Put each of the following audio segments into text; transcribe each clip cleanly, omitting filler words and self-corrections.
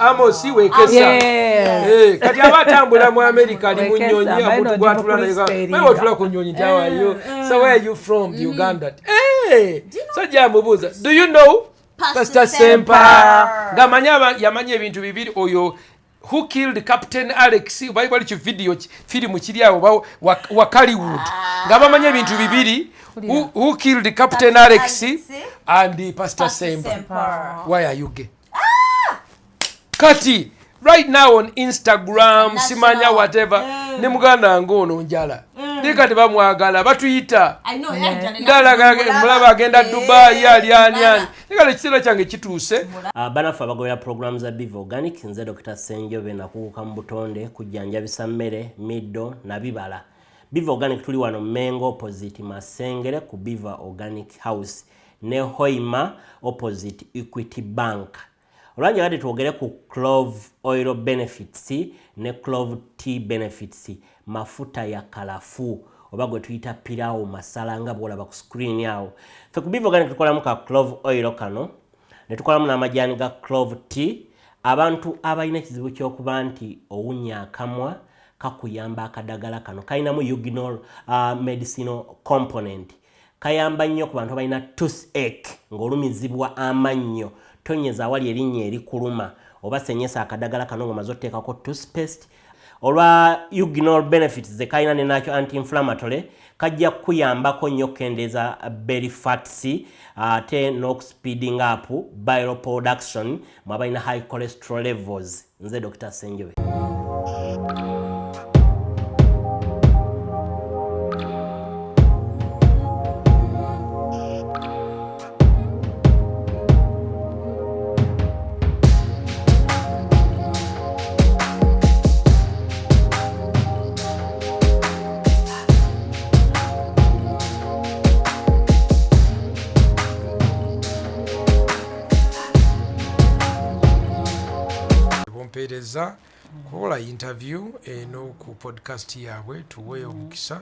Amosi Wekesa. Yes. Eh, kati aba atambula mu America ali mu Wekesa, nnyonyi abaye omuntu no gwatula ndi naye mukuspellinga. wewe otula ku nnyonyi nti how are you? So where are you from? Uganda. Eh, so jamubuuza, do you know Pastor Pastor Sempa? Sempa? Ng'amanyi yamanyi ebintu bibiri oyo who killed Captain Alex bali bali ki video filimu kiri awo wa Hollywood nga bamanyi ebintu bibiri who killed Captain Captain Alex Alex and Pastor Pastor Sempa. Sempa. Why are you gay? Kati right now on Instagram National. simanya whatever ne muganda wange ono njala naye kati bamwagala batuyita I know, yeah, Njala ndala namulaba. mulaba agenda Eh, Dubai ali ani ani mulaba. naye kale ekiseera kyange kituuse. Banaffe abagobera programu za Biva Organic, nze Dr. Ssenjobe, nakuguka mu butonde kujjanjabisa mmere, middo na bibala. Biva Organic tuli wano Mengo opposite Masengere ku Biva Organic House ne Hoima opposite Equity Bank. Olwanjagadde twogere ku clove oil benefits ne clove tea benefits, mafuta ya kalafu oba gwe tuyita pilau masala nga bw'olaba ku screen awo. Ffe ku Biva Organic tukolamu ka clove oil kano ne tukolamu n'amajaani ga clove tea. Abantu abalina ekizibu ky'okuba nti owunya akamwa kakuyamba akadagala kano kalinamu eugenol, medicinal component, kayamba nnyo ku bantu abalina toothache ng'olumizibwa amannyo, tonyeza awali erinnya erikuluma oba senyesa akadagala kano ng'omaze oteekako toothpaste. Olwa eugenol benefits ze kalina ne nakyo anti-inflammatory, kajja kukuyambako nnyo okukendeeza belly fats ate n'okuspeeding up bile production mu abalina high cholesterol levels. Nze Dr. Ssenjobe. Bompeereza kukola interview eno ku podcast yaabwe, tuwe omukisa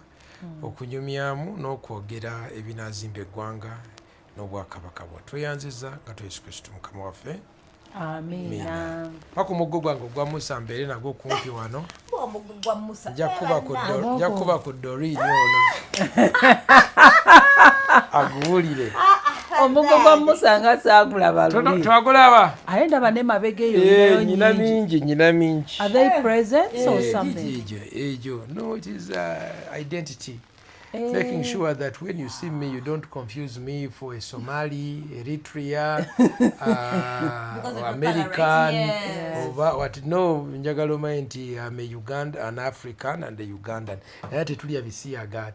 okunyumyamu n'okwogera ebinaazimba eggwanga n'obwakabaka bwa. Tweyanziza nga twa Yesu Kristo Mukama waffe. Amiina. Paka omuggo gwange ogwa Musa mbeere nagwo kumpi wano. Omuggo gwa Musa. Nja kuba ku Doreen ono aguwulire. Omuggo gwa Musa nga saagulaba luli. Twagulaba. Aye ndaba ne mabega eyo Eh, ninayo nyina nnyingi. mingi, nyina mingi. Are they presents or Eh, something? Egyo, egyo. No, it is identity. Making sure that when you see me, you don't confuse me for a Somali, Eritrea, Because or of the American, colour, right? Yes. or what. No, njagala omanye nti I'm a Uganda, an African and a Ugandan. Naye tetulya bisiyaga,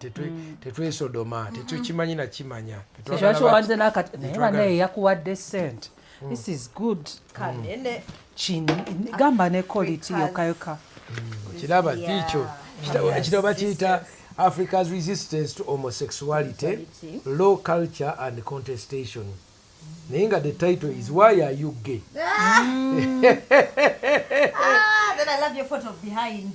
tetwesodoma, tetukimanyi na kimanya. Ekyo kiwanze n'akati naye Tetwagala- bannaye yakuwadde ssente. This is good. Kanene. Gamba ne quality yokka yokka. Kiraba kikyo. Ekitabo bakiyita Africa's Resistance to Homosexuality, Law, Culture and Contestation. Naye nga the title is Why Are You Gay? Then I love your photo behind.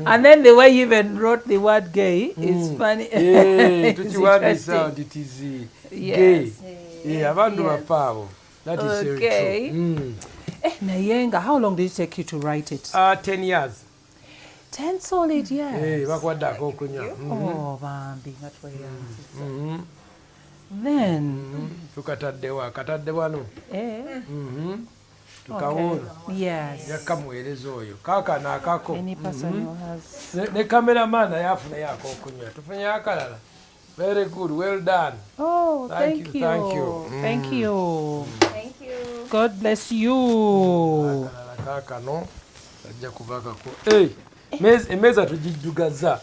And then the way you even wrote the word gay is funny. Yeah, It's tukiwandiisa interesting. nti it is Yes. gay. Yeah, abantu bafe abo. That is very Okay. true. Naye nga how long did it take you to write it? 10 years. 10 solid years. Bakuwadde ak'okunywa. Oh, bambi nga tweyanziza. Then Tukataddewo, akatadde wano. Tukawuula. Yes. Yakamuweereza oyo. Kaakano akako. Any person who has Ne cameraman naye afuneyo ak'okunywa. Tufunye akalala. Very good, well done. Oh, Thank thank you, you. thank you. Thank you. Thank you. God bless you. Akalala kaakano ajja kuvakako. Emmeeza tugijjugaza.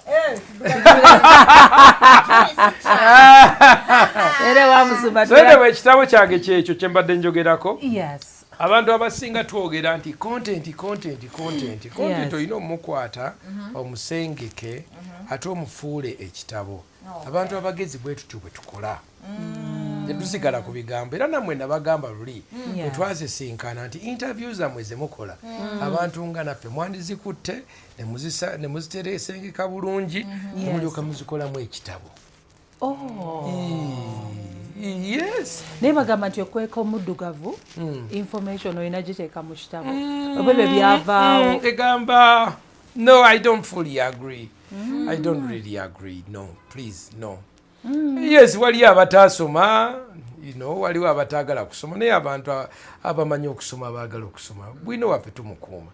Era wamusumba So anyway, ekitabo kyange kyekyo kye mbadde njogerako. Yes. Abantu abasinga twogera nti content, content, content. Content Yes. olina omukwata, omusengeke, ate omufuule ekitabo. Abantu abagezi bwe tutyo bwe tukola. Tetusigala ku bigambo. Era nammwe nabagamba luli, bwe twasisinkana nti interview zammwe ze mukola, abantu nga naffe mwandizikutte, ne muziteresengeka bulungi, ne mulyoka muzikolamu ekitabo. Oh. Yes. Naye bagamba nti okweka omuddugavu information olina giteeka mu kitabo oba ebyo byavaawo. Egamba no, I don't fully agree. I don't really agree. No, please, no. Yes, waliyo abataasoma, waliwo abataagala kusoma, naye abantu abamanyi okusoma baagala okusoma. Bwino waffe tumukuuma.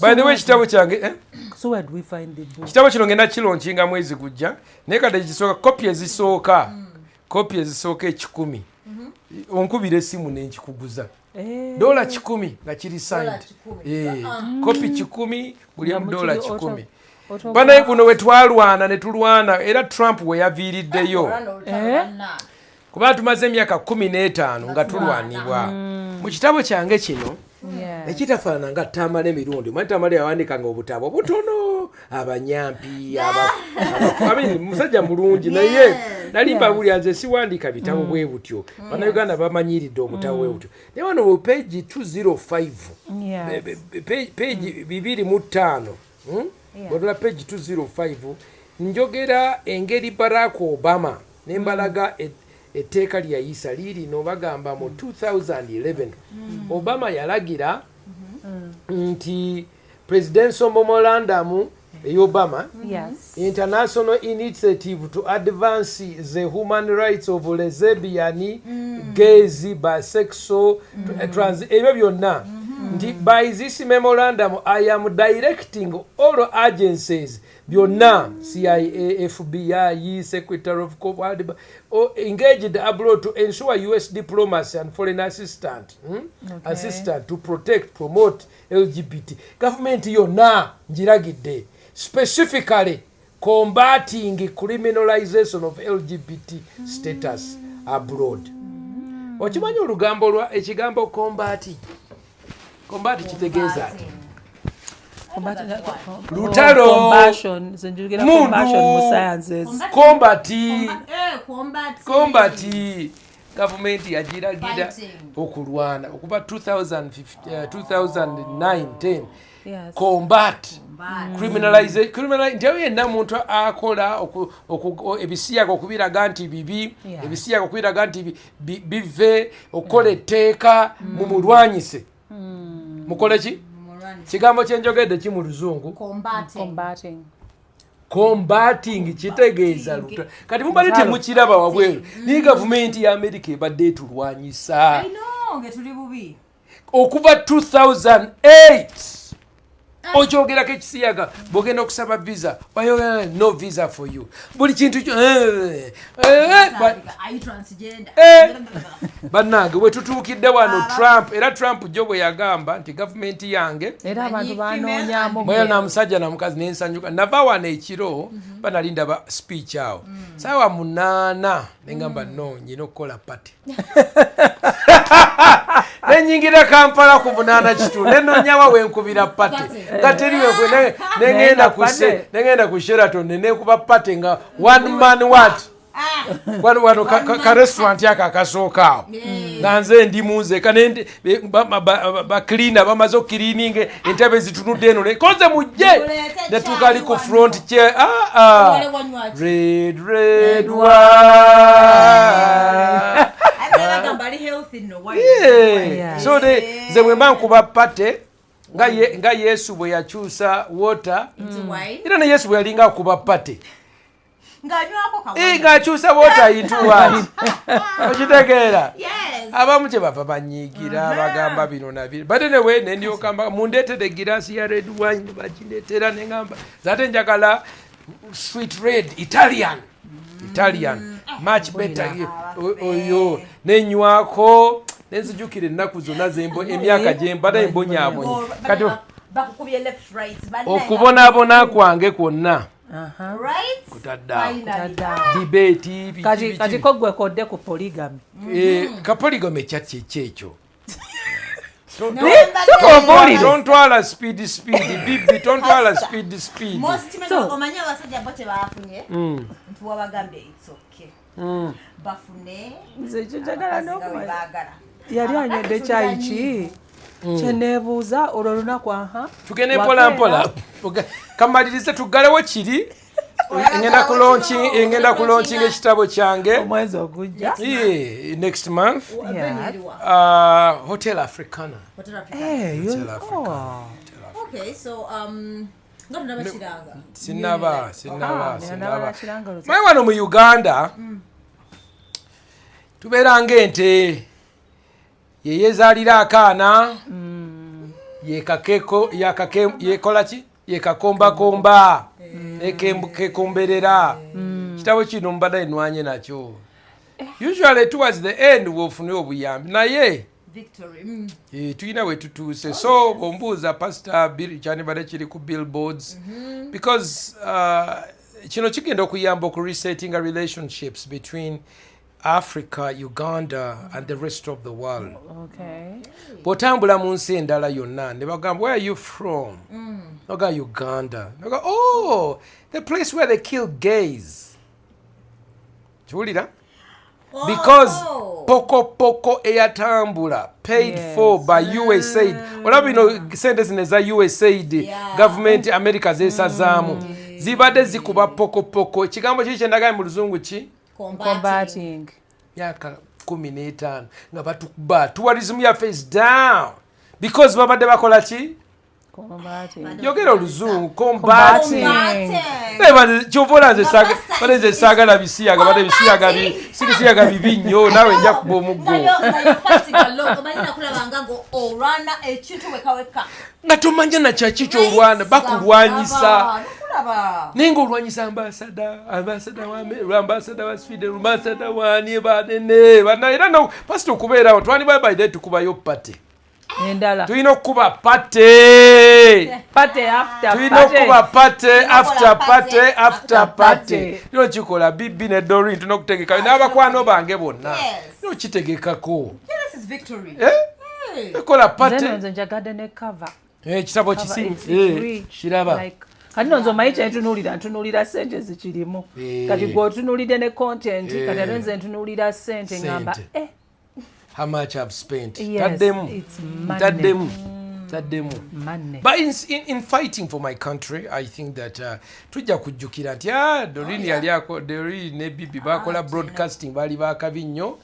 By the way, ekitabo kyange, eh? So where do we find the book? Kitabo kino ngenda kilaunchinga mwezi gujja, naye kati ekisooka, kopi ezisooka 100, onkubira essimu nenkikuguza. $100 nga kiri signed. $100. Kopi 100, buli Nga emu dola mukiri 100. Autograph. Banaye guno we twalwana ne tulwana, era Trump we yaviiriddeyo. Olwana olutalo, Eh? bannange. Kuba tumaze emyaka 15 nga tulwanibwa. Mu kitabo kyange kino, ekitafaanana nga Tamala emirundi, omanyi Tamala yawandikanga obutabo butono, abanyampi, I mean, musajja mulungi, naye nali mbabulira nze siwandiika bitabo bwe butyo. Bannayuganda bamanyiridde obutabo bwe butyo, naye wano mu page 205, page 25, Bw'otola page 205, njogera engeri Barack Obama nembalaga etteeka lyeyayisa liirino. Bagamba mu 2011 Obama yalagira nti presidential memorandum ey'Obama, international initiative to advance the human rights of lesbian, gays, bisexual, trans, ebyo byonna, nti by this memorandum I am directing all agencies byonna, CIA, FBI, Secretary of engaged abroad to ensure US diplomacy and foreign assistant, assistant to protect, promote LGBT. Government yonna njiragidde specifically combating criminalization of LGBT status abroad. Okimanyi olugambo lwa ekigambo combat? Combat kitegeeza ati Lutalo. Combustion. Nze njogera Mundu. combustion mu sciences. Combat. Combat. Combat, gavumenti yagiragira Fighting. okulwana okuva 2009 10. Combat criminalize nti ayo yenna muntu akola ebisiyaga okubiraga nti bibi, ebisiyaga okubiraga nti bive okukola etteeka mumulwanyise. Mukole ki? Kigambo kyenjogedde ki mu Luzungu? Combating. Combating. Combating kitegeeza luta. Kati mubadde temukiraba wabweru, naye gavumenti ya Amerika ebadde etulwanyisa I know, nge tuli bubi. okuva 2008. Okyogerako ekisiyaga, bwogenda okusaba visa bayogera no visa for you, buli kintu Are you transgender? Bannange, bwe tutuukidde wano Trump, era Trump jo bwe yagamba nti gavumenti yange Era abantu Manyi female banoonyamu. and mwera na musajja na mukazi, nensanyuka. Nava wano ekiro, banali ndaba speech awo saawa 8, nengamba no, nyina okukola party. Nenyingira Kampala ku 8:15, nenonyawa wenkubira party nga teri nengenda ku Naye nengenda ku Sheraton nenekuba party nga one man what. Wano ka restaurant ako akasooka awo, nga nze ndi munzeka, bacleaner bamaze okucleaninga, entebe zitunudde eno, koze mujje. Muleete netukali ku kyayi. Front chair. Ah, ah. Wale wanywa ki? Red, red wine. Ate bagamba ali healthy nno, wine. Yeah. So nze bwe mba nkuba party nga Yesu bwe yakyusa water Into wine. Era ne Yesu bwe yalinga akuba party, Ng'anywako ka wine. ng'akyusa water into wine, okitegeera? Yes. Abamu kye bava banyiigira, bagamba bino nabiri, but anyway, nendyoka mundeetere egiraasi ya red wine. Bagindeetera, neŋamba zate njagala sweet red, Italian, Italian much better. Oyo nenywako, nenzijukira ennaku zonna zembo, emyaka gyembadde embonyaabonya. Kati Bakukubye left, right. Bannaye. Okubonaabona kwange kwonna Right? kutadde awo. Finally. Debate biki, Kati biki. kati ko gwe kodde ku polygamy. Ka polygamy kyaki kyekyo? Sooka. Tontwala speed, speed bibi, tontwala speed, speed. Most men, omanyi abasajja bo kyebafunye nti wabagambye it's okay, bafune Nze ekyo njagala abakazi nga bwe n'okumanya. baagala. Yali anywedde kyayi ki? Kyeneebuuza olwo olunaku aha. Tugende mpola mpola. Kamalirize, tuggalewo kiri. Ngenda ku launching ekitabo kyange omwezi ogujja. Yeah, next month. Yeah. Hotel Africana. Hotel Africa. Eh, Hotel Africana. Oh. Hotel Africana. Okay, so nga tunaba kiranga. Sinaba, sinaba, Ah, sinaba. naba kiranga olwo. Maye wano mu Uganda tubeera ng'ente yeyezaalira akaana, yekakeko, yakake, yekola ki, yekakombakomba, kekomberera. Kitabo kino mbadde nwanye nakyo. Usually towards the end wofune obuyambi, naye Victory. Tulina we tutuuse. So bwombuuza Pastor Bill, kyandibadde kiri ku billboards because kino kigenda okuyamba okuresettinga relationships between Africa, Uganda and the rest of the world. Bw'otambula mu nsi endala yonna ne bagamba, "Where are you from?" Noga, "Uganda." Noga, "Oh, the place where they kill gays." Kiwulira? Because Oh. poko poko eyatambula paid for by USAID. Olaba bino sente zino eza USAID, government America zesazaamu, zibadde zikuba pokopoko. Ekigambo kiri kyendagaye mu Luzungu ki? Combating. Combating. Myaka 15 nga batukuba. Tourism yaffe is down because babadde bakola ki? Combating. Yogera Oluzungu. Combating. Combating. Naye kyova ola nze Nga bale nze saagala bisiyaga, bade bisiyaga si bisiyaga bibi nnyo, naawe nja kuba omuggo. Omanyi nakulabanga ngo olwana ekintu wekaweka. Nga tomanya nakyaki kyolwana, bakulwanyisa. Nakulaba. Naye ngaolwanyisa ambassador, ambassador wa Sweden, ambassador wani, banene bana. Era no pasita okubeerawo twaliba by then tukubayo party. Endala. Tulina okukuba party. Party after Tulina party. okukuba party after party party after party. Party. Tulina okikola bibi ne Dorin, tulina okutegeka n'abakwano bange bonna. Tulina okitegekako. Yeah, this is victory. Eh? Hey. Ekola Nze party. nno nze njagadde ne cover. Ekitabo Cover, kisi it's rich. kiraba. Like, kati nno nze omanyi kyentunuulira, ntunuulira sente zikirimu. Kati gwe otunuulidde ne content, kati ate nze ntunuulira sente, ngamba Sente. eh, How much I've spent. Yes, Taddemu. it's money. Taddemu, taddemu. Money. But in fighting for my country, I think that tujja kujjukira nti Dorin yali ako, Dorin ne Bibi bakola broadcasting, baali bakabi nnyo,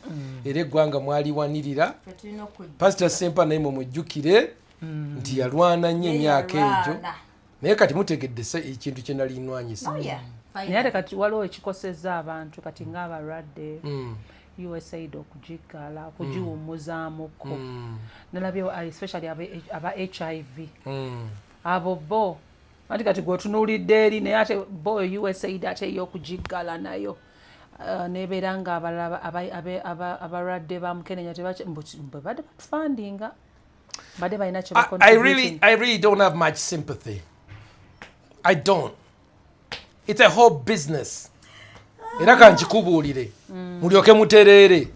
era eggwanga mwaliwanirira. Ffe tulina okujja. Pastor Sempa naye mumujjukire nti yalwana nnyo emyaka egyo. Yalwana. Naye kati mutegedde ekintu kye nali nwanyisa. Oh, yeah. Fine. Naye ate kati waliwo ekikosezza abantu kati ng'abalwadde, USAID okugiggala, okugiwummuzaamuko. Nalabye especially aba HIV, abo bo anti kati gweotunuulidde eri, naye ate bo USAID ate ey'okugiggala nayo nebeera nga abalala abalwadde ba mukenenya bwe badde batufundinga, badde balina kye I really don't have much sympathy. I don't. It's a whole business. Era kankikubuulire mulyoke mutereere.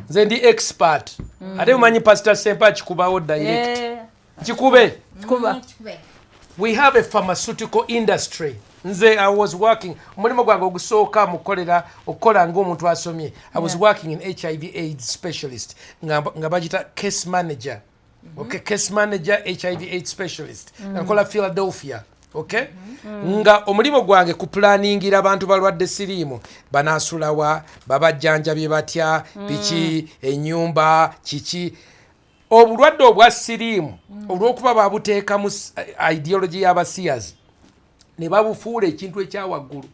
Nze ndi expert. Ate mumanyi Pastor Sempa akikubawo direct. Nkikube. Kuba. Kikube. We have a pharmaceutical industry. Nze I was working, omulimu gwange ogusooka mukolera okukola ng'omuntu asomye, I was working in HIV AIDS specialist, nga bagita case manager. Okay, case manager, HIV AIDS specialist, nga nkola Philadelphia. Okay, nga omulimu gwange kuplanningira abantu balwadde siriimu banaasulawa, babajjanjabye batya, biki, ennyumba kiki. Obulwadde obwa siriimu, olw'okuba babuteekamu ideology y'abasiyazi ne babufuula ekintu ekyawaggulu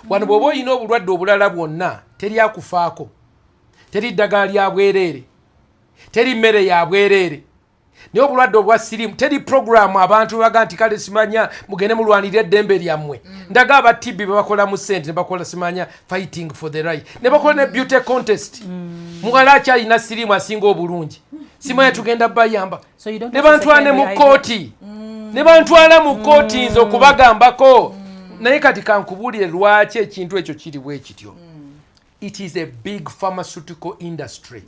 wano, bw'oba olina obulwadde obulala bwonna teri akufaako, teri ddagala lya bwereere, teri mmere ya bwereere, naye obulwadde obwa siriimu teri programu. Abantu baga nti kale simanya mugende mulwanirire eddembe lyammwe. Ndaga aba TB bebakolamu sente ne bakola simanya fighting for the right, ne bakola ne beauty contest, muwala akyalina siriimu asinga obulungi, simanya tugenda bayamba. So you don't Ne have a bantwala ne mu secondary. kooti, ne bantwala mu kooti nze okubagambako. Naye kati kankubuulire lwaki ekintu ekyo kiri bwe kityo. It is a big pharmaceutical industry.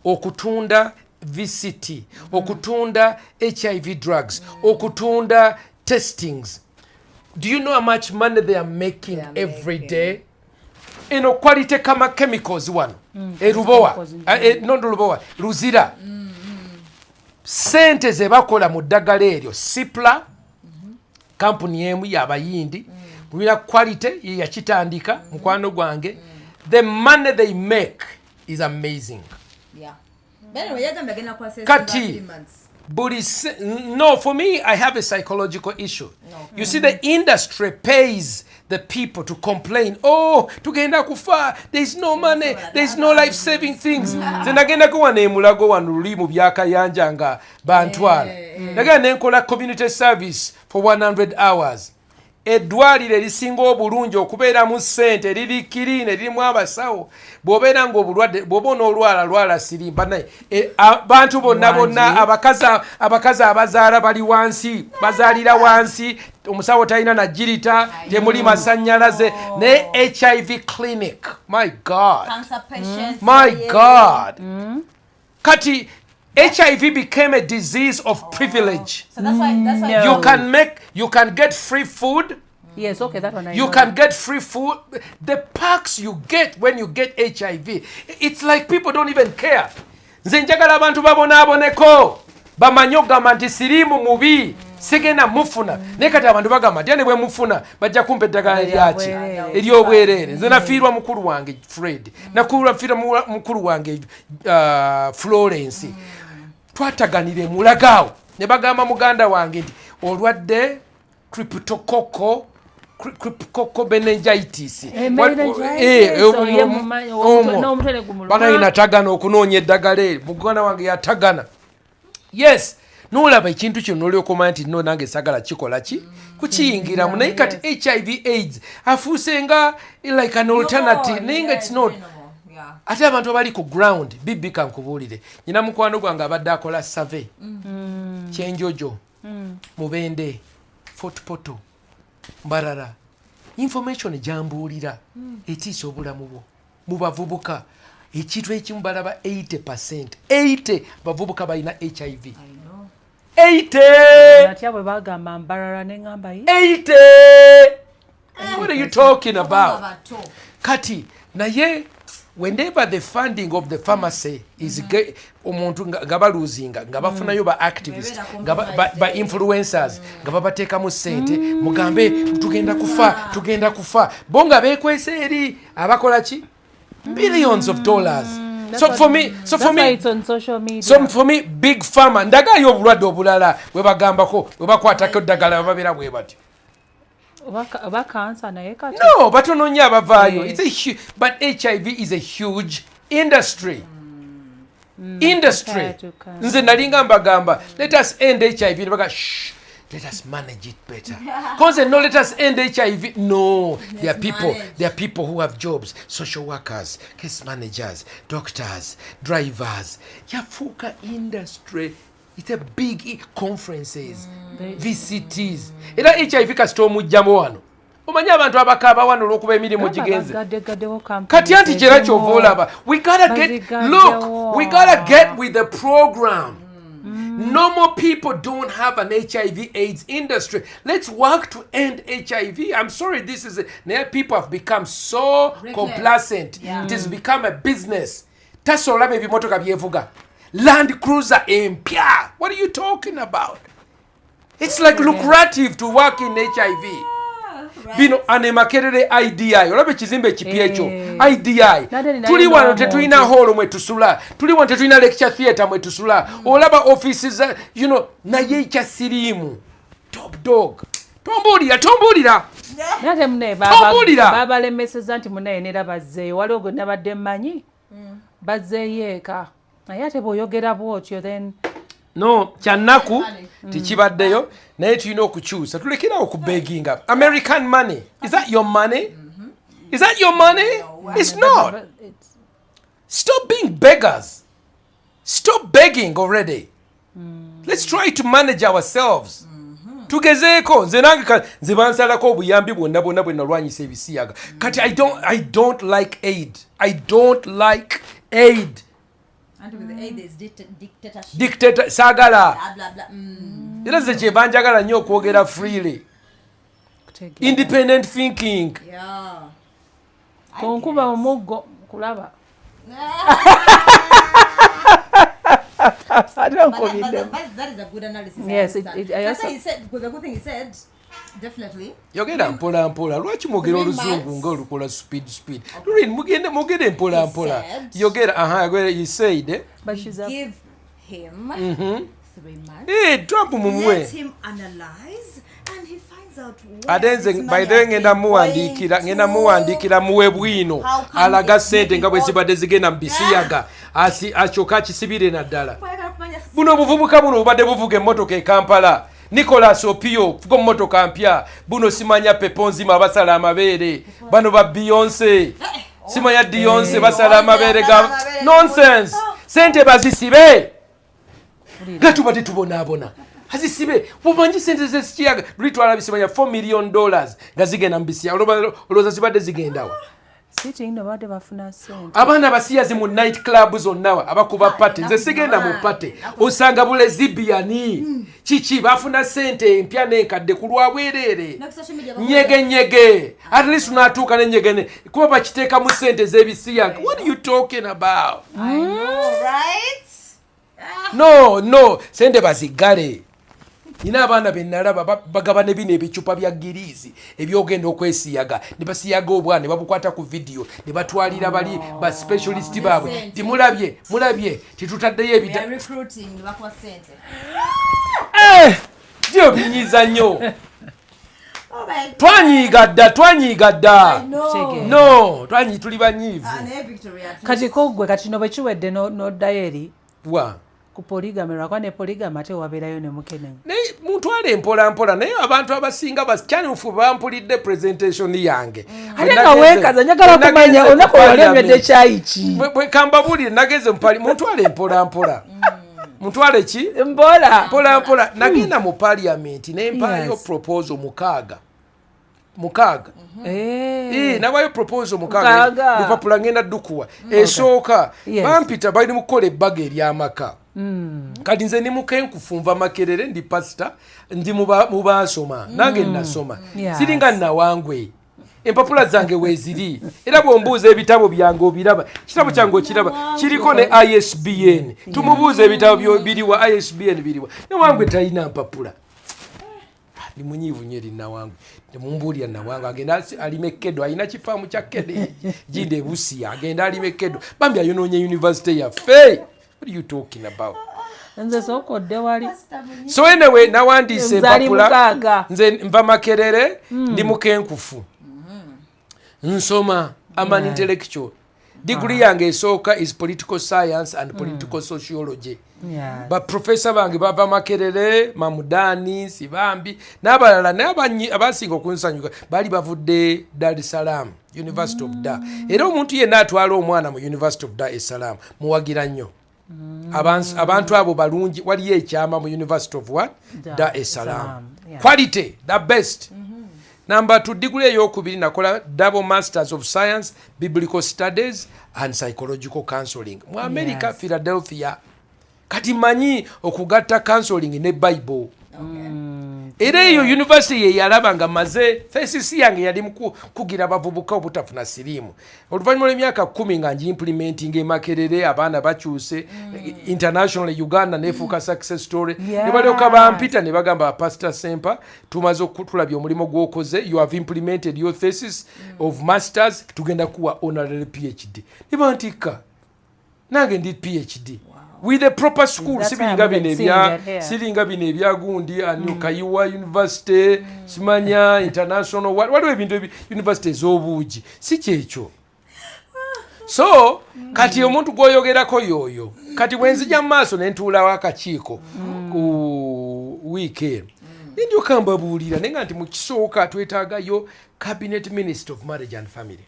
Okutunda VCT, okutunda HIV drugs, okutunda testings. Do you know how much money they are making They are every making. day? Eno Quality Kama Chemicals wano erubowa, Chemicals. Not Lubowa, Luzira, sente ze bakola mu ddagala eryo, Cipla, kampuni emu yabayindi. Mulina quality ye yakitandika mukwano gwange. The money they make is amazing. Yeah. But anyway, yagambye agenda kuassess Kati. in about 3 months. Buli no, for me, I have a psychological issue. You see, the industry pays the people to complain, "Oh, tugenda kufa, there is no money, there is no life saving things." Nze nagendako wano emulago wano luli mu byakayanja nga bantwala, nagenda nenkola community service for 100 hours. Eddwaliro erisinga obulungi okubeeramu ssente, liri clean, eririmu abasawo, bw'obeera nga obulwadde bw'oba onoolwala lwala sirimba naye abantu bonna bonna, abakazi abazaala bali wansi, bazaalira wansi, omusawo talina nagirita, temuli masannyalaze, naye HIV clinic, my God. Cancer patients. My God. Kati HIV became a disease of privilege. So that's why No. You can get free food. Yes, okay, that one I You know. can get free food. The perks you get when you get HIV, it's like people don't even care. Nze njagala abantu babonaaboneko bamanye okugamba nti siriimu mubi, sigenda mufuna. Naye kati abantu bagamba nti ane bwe mufuna bajja kumpa eddagala eryaki? Eryobwereere. Eryobwereere. Nze nafiirwa mukulu wange Fred, nafiirwa mukulu wange Florence. Twataganira emulagaawo ne bagamba muganda wange nti olwadde cryptococcal meningitis. Eh, meningitis, oye n'omutwe ne gumuluma. Banaye natagana okunoonya eddagala eri, muganda wange yatagana. Yes, nolaba ekintu kino nolyoka omanya nti no, nange sagala kikola ki kukiyingiramu. Naye kati HIV AIDS afuuse nga like an alternative, naye nga it's not. Ate abantu abali ku ground bibi, kankubuulire, nyina mukwano gwange abadde akola survey Kyenjojo, Mubende, Fort Portal, Mbarara. Information gyambuulira etiisa obulamu bwo. Mu bavubuka ekintu ekimu balaba 80, 80 bavubuka balina HIV. 80. Natya bwe bagamba Mbarara ne ŋŋamba, "Yi, 80. What are you talking about? Kati naye whenever the funding of the pharmacy is omuntu nga baluzinga, nga bafunayo ba activist, nga ba influencers, nga babateekamu ssente, mugambe tugenda kufa, tugenda kufa, bo nga beekwesa eri abakola ki, billions of dollars. So for me, so for That's why me it's on social media. So for me, big pharma, ndagayo obulwadde obulala bwe bagambako, bwe bakwatako eddagala babeera bwe batyo. Oba kansa naye kati. No, batono nnyo abavaayo. Eh. It's a but HIV is a huge industry, industry. Katuka. Nze nalinga mbagamba, "Let us end HIV." Ne baga, "Shh, let us manage it better." Konze, "No, let us end HIV." No, there are people, manage. there are people who have jobs, social workers, case managers, doctors, drivers. Yafuuka industry. It's a big conferences, VCTs. Era HIV kasita omugjamu wano, omanyi abantu abakaaba wano olw'okuba emirimu gigenze. Bagaddegaddewo. Kati anti kyera kyova olaba we gotta get, look, we gotta get with the program. No more people don't have an HIV AIDS industry. Let's work to end HIV. I'm sorry, this is now people have become so Reckless. complacent. It has become a business. Tasobola olaba ebimotoka byevuga, Land Cruiser empya. What are you talking about? It's like lucrative to work in HIV. Bino ane Makerere IDI, olaba ekizimbe ekipya ekyo? Eh. IDI. Nate ninayo Tuli wano n'omuntu. tetulina hall mwe tusula, tuli wano tetulina lecture theatre mwe tusula. Olaba offices za naye ekya siriimu, top dog, tombuulira, tombuulira. Naye ate mune Tombuulira. babalemeseza nti munaye nera bazzeeyo. Waliwo gwe nabadde mmanyi bazzeeyo eka, naye ate bw'oyogera bw'otyo then No, kyannaku tekibaddeyo, naye tulina okukyusa, tulekerawo okubeginga American money. Is that your money? Is that your money? It's not. But it's- Stop being beggars. Stop begging already. Let's try to manage ourselves. Tugezeeko. Nze nange nze bansalako obuyambi bwonna bwonna bwe nalwanyisa ebisiyaga. Kati I don't like aid. I don't like aid. And with the aid there's dictatorship. Dictator saagala. Blah, blah, blah. Era nze kyeva njagala nnyo okwogera freely. Kutegeera. Independent thinking. Yeah. Tonkuba omuggo kulaba. Ate But nkubiddemu. that is a good analysis. I Yes, understand. I That's also- why he said, because the good thing he said, Definitely. Yogera mpola mpola. Lwaki mwogera Three oluzungu months. nga olukola speed speed? Lulin, mugende mwogere mpola He mpola. said- Yogera, aha, yogera, he said, eh? But she's a Give him 3 months. Eh, Trump mumuwe. Let him analyze and he finds out where Ate nze this by money the way has ngenda been muwandiikira, going ngenda to. muwandiikira muwe bwino How come alaga it's ssente nga bwe making all- zibadde zigenda mu bisiyaga, asyoke akisibire naddala. Kwagala kumanya Buno obuvubuka buno bubadde buvuga emmotoka e Kampala, Nicolas Opio fuga emmotoka mpya, buno simanya Pepo Nzima basala amabeere, bano ba Beyonce, simanya Deyonce basala amabeere ga nonsense. Sente bazisibe nga tubadde tubonaabona, azisibe. Bumanyi sente zesikiyaga luli twala bisimanya $4 million nga zigenda mu bisiyaga. Olowooza zibadde zigendawa? Sitting no badde bafuna sente. Abaana abasiyazi mu night club zonna abakuba party, nze sigenda mu party, osanga bulezibiyani kiki, bafuna sente empya n'enkadde ku lwabwereere. Ne ku social media Nyege nyege, at least unatuuka nenyegene kuba bakiteekamu sente z'ebisiyaga. What are you talking about? I know, right? No, no, sente baziggale. Nina abaana benalaba bagaba ne bino ebicupa bya giriizi ebyogenda okwesiyaga, ne basiyaga obwana ne babukwata ku vidiyo ne batwalira bali ba specialist baabwe. Sente. Timulabye, mulabye titutaddeyo We ebita are recruiting bakuwa sente. Eh, gyo binyiiza nnyo. Oh my God. Twanyiiga dda, twanyiiga dda. No. Kitegeera. No, twanyi tuli banyiivu. Ah, naye Victoria, at Kati ko gwe kati no bwe kiwedde n'oddayo eri Wa? Ku polygamy, lwakuba ne polygamy ate wabeerayo ne mukenenya. Naye muntwale mpola mpola, naye abantu abasinga bakyanufu bampulidde presentation yange. Ate nga weekaza, njagala kumanya olunaku lwali onywedde kyayi ki? Kambabuulire, nageze mupali, muntwale mpola mpola. Muntwale ki? Mpola. Mpola mpola. Nagenda mu parliament nempaayo proposal 6, 6. Eh. Eh, nawayo proposal 6. 6. Lupapula ngenda ddukuwa. Esooka, bampita bali mu kukola ebbaga ery'amaka. Kati nze ndi mukenkufu, nva Makerere, ndi pasita, ndi mu baasoma, nange nasoma. Siringa nawangwe, empapula zange weeziri, era bw'ombuuza ebitabo byange obiraba, kitabo kyange okiraba kiriko ne ISBN. Tumubuuza ebitabo biriwa, ISBN biriwa. Nawangwe talina mpapula. Ndi munyiivu nnyo eri Nawangwe. Temumbuulira Nawangwe agenda alime kedo, alina kifaamu kya kedo gindi ebusiya, agenda alime kedo, bambi ayonoonye university yaffe. What are you talking about? Nze sooka odde wali. So anyway, nawandiise Nze ali empapula. 6. Nze nva Makerere, ndi mukenkufu, nsoma, am an intellectual. Diguri yange esooka is political science and political sociology. Baprofesa bange bava Makerere, Mamudani Sibambi n'abalala, naye abasinga okunsanyuka baali bavudde Dar es Salaam, University of Dar. Era omuntu yenna atwala omwana mu University of Dar es Salaam muwagira nnyo. Abantu abo balungi. Waliyo ekyama mu University of what? Dar es Salaam. Salaam, yeah. Quality, the best. Number two, diguli eyokubiri nakola double masters of science, biblical studies and psychological counseling mu America, Philadelphia. Kati manyi okugatta counseling ne Bible. Era eyo university ye yalaba nga maze thesis yange yali mu kugira abavubuka obutafuna siriimu oluvannyuma lw'emyaka 10 nga ngiimplementing Emakerere, abaana bakyuse. International, Uganda nefuuka success story. Ne balyoka bampita ne bagamba, "Pastor Sempa, tumaze tulabye omulimu gw'okoze. You have implemented your thesis of masters, tugenda kuwa honorary PhD." Ne bantikka, nange ndi PhD with a proper school. That's Sibiringa why I'm bino not seeing ebya that here. siringa bino ebyagundi ani Kayiwa University, simanya international, waliwo ebintu university ez'obuugi, si kyekyo. So kati omuntu gw'oyogerako y'oyo. Kati bwe nzija mu maaso ne ntuulawo akakiiko ku wiiki eno, nendyoka mbabuulira, naye nga nti mu kisooka twetaagayo cabinet minister of marriage and family,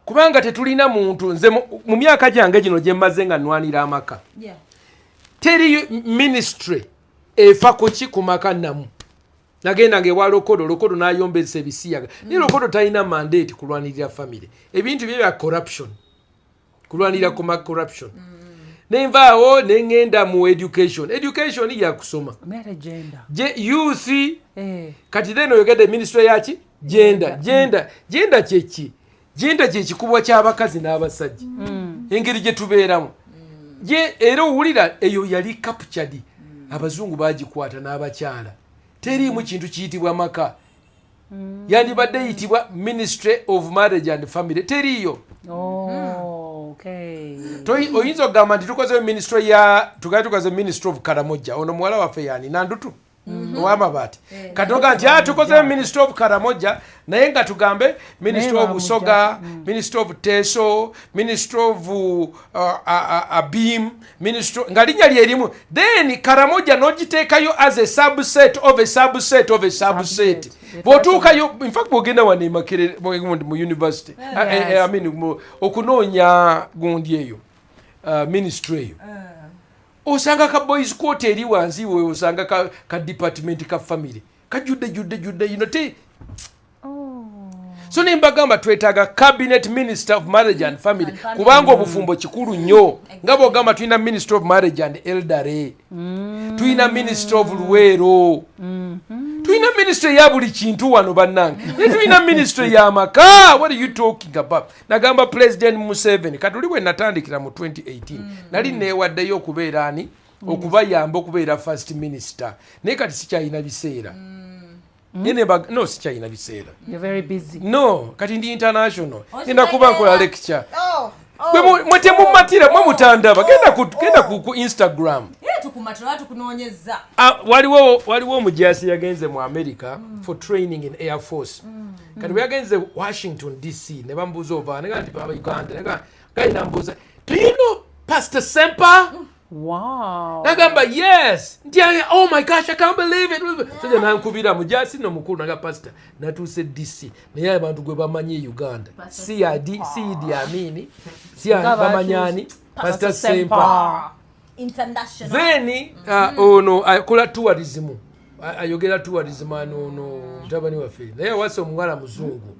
kubanga tetulina muntu. Nze mu myaka gyange gino gye mmaze nga nnwanira amaka, teri ministry efa ku ki, ku maka namu. Nagenda nga ewa Lokodo, Lokodo n'ayombesa ebisiyaga, naye Lokodo talina mandate kulwanirira family, ebintu bye bya corruption, kulwanirira kuma corruption. Nenvaawo neŋŋenda mu education. Education yakusoma. Naye ate gender. Youth. Eh. Kati then oyogedde ministry yaki? Gender. Gender, gender kyeki? Gender kyekikubwa ky'abakazi n'abasajja, engeri gye tubeeramu. Era owulira eyo yali captured, abazungu bagikwata n'abakyala. Teriimu kintu kiyitibwa maka. Yandibadde eyitibwa Ministry of Marriage and Family. Teriiyo. Oh, okay. Oyinza okugamba nti tukoze ministry ya, tugaye tukoze Ministry of Karamoja. Ono muwala waffe yani Nandutu ow'amabaati. Kati oga nti tukoze Ministry of Karamoja, naye nga tugambe Ministry of Busoga, Ministry of Teso, Ministry of Abim, Ministry nga linnya lyerimu. Then Karamoja n'ogiteekayo as a subset of a subset of a subset. Bw'otuukayo, in fact bw'ogenda wano e Makerere mu university, I mean, okunoonya gundi eyo, ministry eyo, osanga ka boys quarter eri wansi we, osanga ka department ka family kajjudde jjudde jjudde, you know, te so nembagamba twetaaga cabinet minister of marriage and family, kubanga obufumbo kikulu nnyo. Nga bwogamba tulina Minister of Marriage and Elderly, tulina Minister of Luweero, tulina ministry ya buli kintu wano bannange, naye tulina ministry y'amaka. What are you talking about? Nagamba President Museveni, kati oli bwe natandikira mu 2018 nali neewaddeyo okubeera ani, okubayamba okubeera first minister, naye kati sikyalina biseera. No, sikyalina biseera. You're very busy. No, kati ndi international, ngenda kuba nkola lecture. Mwe temumatira, mwe mutandaba. Genda ku Instagram. Tukumatira, tukunoonyeza. Waliwo omujasi yagenze mu America for training in Air Force. Kati bwe yagenze Washington DC, ne bamubuuza ova nega nti baba Uganda. Gali nambuuza, "Do you know Pastor Sempa?" Wow. Nagamba yes. Nti "Oh my gosh, I can't believe it." Sajja nankubira mujasi no mukulu, naga, "Pastor, natuuse DC, naye abantu gwe bamanyi e Uganda CID, CID Amini, si bamanyani Pastor Sempa." International. Then ono akola tourism, ayogera tourism, ano ono mutabani waffe, naye awasa omuwala muzungu,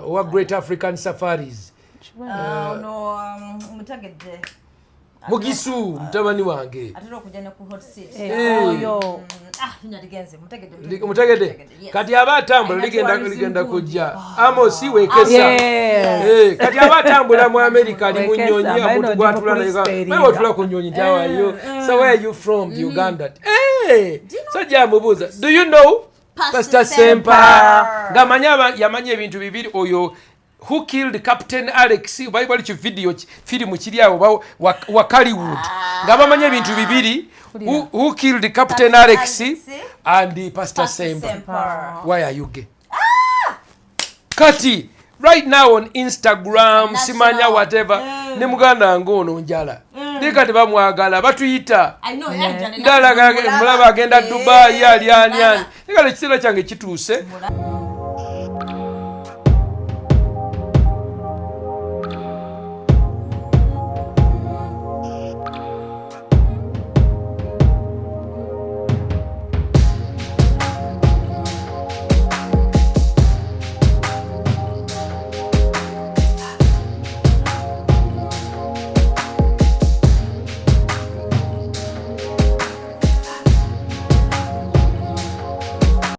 owa Great African Safaris. Ono mutegedde. Mugisu mutabani wange. Atera okujja ne ku Hot Seat. Oyo. Ah, linnya ligenze, mutegedde. Mutegedde. Yes. Kati aba atambula Alina ligenda tourism ligenda good. Kujja Amosi Wekesa. Yes. Kati aba atambula mu America, ali mu Wekesa, nnyonyi, abaye omuntu no gwatula ndi naye mu naye watula ku nnyonyi nti, "How are you?" "So where are you from?" "Uganda." Eh, so jamubuuza, "Do you know Pastor Pastor Sempa?" Sempa?" Ng'amanyi yamanyi ebintu bibiri, oyo Who Killed Captain Alex, bali bali ki video firimu kiri awo wa Hollywood, nga bamanyi ebintu bibiri, who Killed Captain Captain Alex Alex and Pastor Pastor Sempa. Sempa. Why are you gay? Kati right now on Instagram, National. simanya whatever, ne muganda wange ono njala, naye kati bamwagala batuyita. I know, yeah, Ndala mulaba agenda Dubai, ali ani ani, naye kati ekiseera kyange kituuse. Mulaba.